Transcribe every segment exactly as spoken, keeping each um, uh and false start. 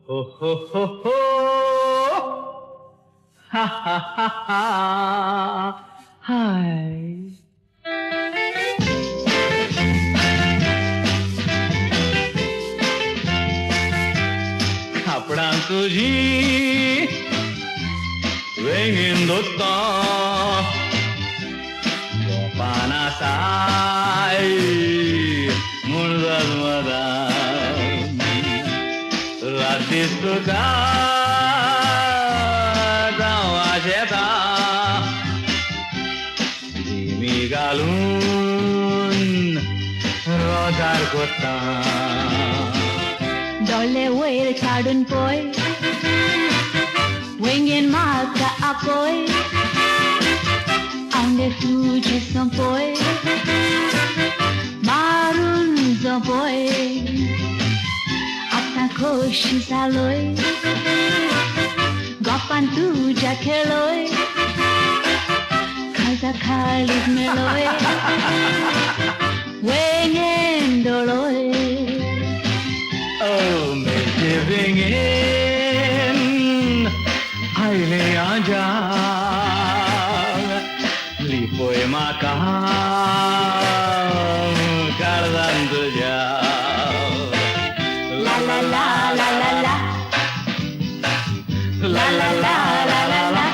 Ho, ho, ho, ho! Ha, ha, ha, ha! Hi! Kapran tuji vengendo ta. Panasai munzazmada radiskuka dawajeta dimigalun rodar kota. Dole wer chadun poi. Wengen mata apoi, aunde fuji sompoi, marun sompoi, ata koshi saloi, gopan tuja keloi, kaza kalis meloi, wengen doloi. Oh, me giving in. Aile aja lipoi maka kardan tuja. La la la la la la. La la la la la la.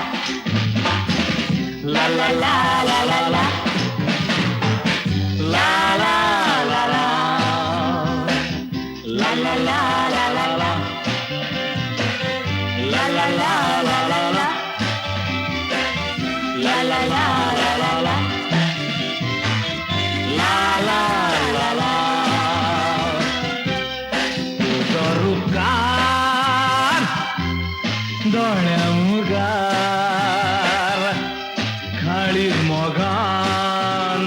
La la la la la la. La la la la. La la la la la la. La la la la la la. La la la la la la. La la la la. Dorukar, dole mugar. Khalis mogan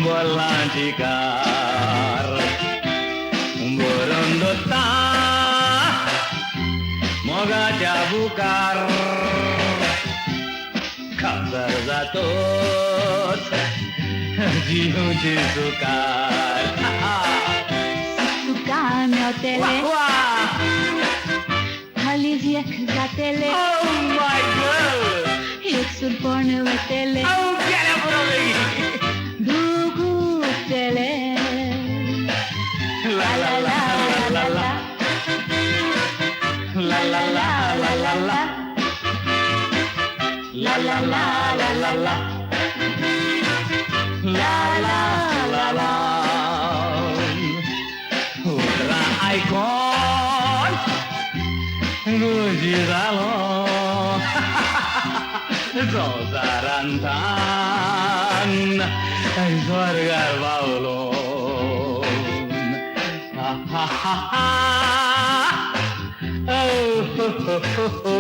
bolantikar. Borondota moga jabukar. Kazar zatot jihu jisukar. Suka mi otele. Wah, wah. Khalis yek zatele. Oh my God! Yek surpone vetele. Oh, get up from me! Dugu tele. La la la la la la. La la la la la la. La la la la la la. La la la la. Udra aikon gujidalo. Zozarantan zorgar baulon. Ha ha ha ha. Oh, ho, ho, ho, ho.